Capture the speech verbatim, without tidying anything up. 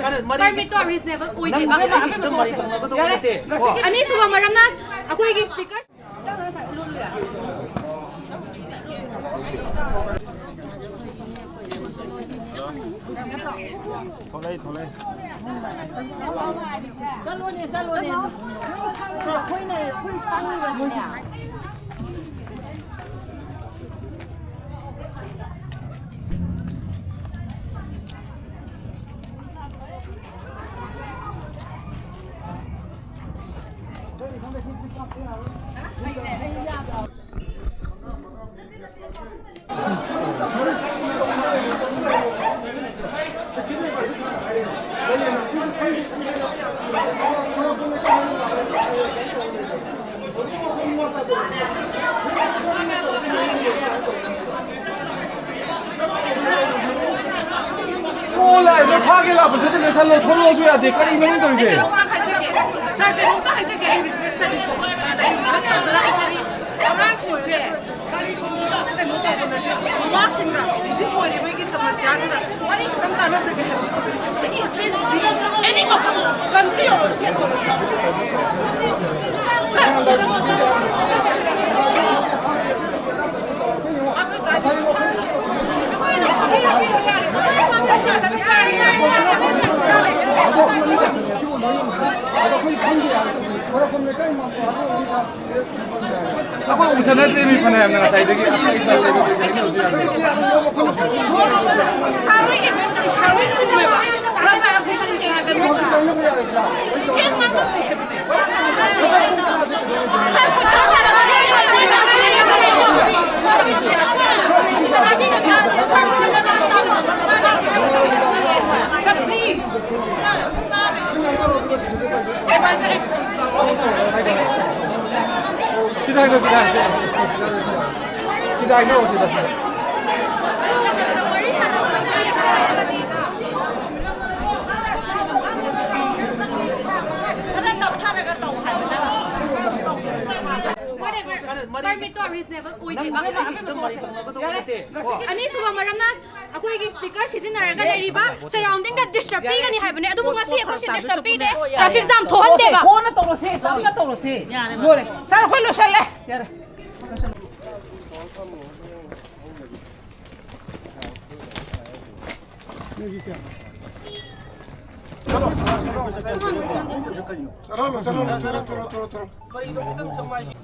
ꯄꯔꯃꯤꯠꯇꯣ reasonable ꯑꯣꯏꯗꯦꯕ꯫ ꯑꯅꯤꯁꯨꯕ ꯃꯔꯝꯅ ꯑꯩꯈꯣꯏꯒꯤ ꯁ꯭ꯄꯤꯀꯔ ꯊꯣꯛꯂꯛꯏ, ꯊꯣꯛꯂꯛꯏ꯫ ꯆꯠꯂꯣꯅꯦ, ꯆꯠꯂꯣꯅꯦ꯫ ꯑꯩꯈꯣꯏꯅ, ꯑꯩꯈꯣꯏ ꯁꯪꯉꯤꯕꯅꯤꯅꯦ꯫ ꯑꯣ, ꯂꯥꯛꯏꯕ ꯐꯥꯒꯦ ꯂꯥꯛꯄꯁꯤꯗ ꯂꯣꯏꯁꯜꯂꯣ, ꯊꯣꯛꯂꯛꯑꯣꯁꯨ ꯌꯥꯗꯦ꯫ ꯀꯔꯤꯅꯣ ꯅꯪ ꯇꯧꯔꯤꯁꯦ? ꯀꯩꯅꯣꯝꯇ ꯍꯥꯏꯖꯒꯦ, ꯁꯥꯔ, ꯀꯩꯅꯣꯝꯇ ꯍꯥꯏꯖꯒꯦ꯫ ꯑꯩ ꯔꯤꯀ꯭ꯋꯦꯁ ꯇꯧꯔꯤꯀꯣ꯫ ꯁꯥꯔ, ꯑꯩ ꯔꯤꯀ꯭ꯋꯦꯁ ꯇꯧꯖꯔꯛꯑꯦ꯫ ꯀꯔꯤ, ꯀꯔꯤꯒꯨꯝꯕ ꯀꯩꯅꯣ ꯇꯧꯕ ꯅꯠꯇꯦ꯫ ꯃꯃꯥꯁꯤꯡꯒ ꯍꯧꯖꯤꯛ ꯑꯣꯏꯔꯤꯕꯒꯤ ꯁꯃꯁ꯭ꯌꯥꯁꯤꯗ ꯋꯥꯔꯤ ꯈꯤꯇꯪ ꯇꯥꯟꯅꯖꯒꯦ ꯍꯥꯏꯕ ꯄꯣꯠꯁꯤꯗ ꯁꯤꯒꯤ ꯁ꯭ꯄꯦꯁꯁꯤꯗꯤ ꯑꯦꯅꯤ ꯃꯐꯝ, ꯀꯟꯇ꯭ꯔꯤ ꯑꯣꯔ ꯁ꯭ꯇꯦꯠ ꯑꯣꯏꯔꯣ꯫ ꯁꯥꯔ, ꯑꯩꯈꯣꯏ ꯎꯁꯟꯅꯗ꯭ꯔꯤꯃꯤ ꯐꯅꯌꯥꯝꯅ ꯉꯁꯥꯏꯗꯒꯤ꯫ ꯑꯁ, ꯑꯩ ꯁꯥꯎꯔꯦ꯫ ꯁꯥꯔ ꯍꯣꯏꯒꯤ ꯃꯦꯝꯗꯤ ꯁꯥꯔ ꯍꯣꯏ ꯇꯨꯝꯃꯦꯕ꯫ ꯄꯨꯔꯥ ꯁꯥꯔ ꯑꯩꯈꯣꯏꯁꯨ ꯊꯦꯡꯅꯒꯅꯤ꯫ ꯀꯩꯝ ꯉꯥꯡꯗꯕꯅꯤ ꯍꯥꯏꯕꯅꯦ꯫ ꯋꯥꯔꯤ ꯁꯥꯟꯅꯕ꯫ ꯁꯥꯔ ꯈꯨꯠꯇ ꯁꯥꯔ ꯁꯥꯔ ꯄ꯭ꯂꯤꯖ꯫ ꯁꯤꯗ ꯍꯥꯏꯈꯣ, ꯁꯤꯗ ꯍꯥꯏꯈꯣ꯫ ꯁꯤꯗ ꯍꯥꯏꯈꯣ, ꯁꯤꯗ꯫ ꯈꯔ ꯇꯞꯊꯔꯒ ꯇꯧ ꯍꯥꯏꯕ ꯅꯠꯇ꯭ꯔꯣ? Whatever. ꯄꯔꯃꯤꯠꯇꯣ ꯔꯤꯖꯅꯦꯕꯜ ꯑꯣꯏꯗꯦꯕ꯫ ꯑꯅꯤꯁꯨꯕ ꯃꯔꯝꯅ ꯑꯩꯈꯣꯏꯒꯤ ꯁ꯭ꯄꯤꯀꯔ ꯁꯤꯖꯤꯟꯅꯔꯒ ꯂꯩꯔꯤꯕ ꯁꯔꯥꯎꯟꯗꯤꯡꯗ ꯗꯤꯁꯇꯔꯕ ꯄꯤꯒꯅꯤ ꯍꯥꯏꯕꯅꯦ, ꯑꯗꯨꯕꯨ ꯉꯁꯤ ꯑꯩꯈꯣꯏꯁꯦ ꯗꯤꯁꯇꯔꯕ ꯄꯤꯗꯦ, ꯇ꯭ꯔꯥꯐꯤꯛ ꯖꯥꯝ ꯊꯣꯛꯍꯟꯗꯦꯕ꯫ ꯀꯣꯟꯅ ꯇꯧꯔꯁꯦ, ꯀꯣꯟꯅ ꯇꯧꯔꯁꯦ꯫ ꯂꯣꯏꯔꯦ꯫ ꯁꯥꯔ, ꯑꯩꯈꯣꯏ ꯂꯣꯏꯁꯜꯂꯦ꯫ ꯌꯥꯔꯦ꯫ ꯆꯠꯍꯜꯂꯣ, ꯆꯠꯍꯜꯂꯣ, ꯆꯠꯍꯜꯂꯣ, ꯆꯠꯍꯜꯂꯣ, ꯆꯠꯍꯜꯂꯣ꯫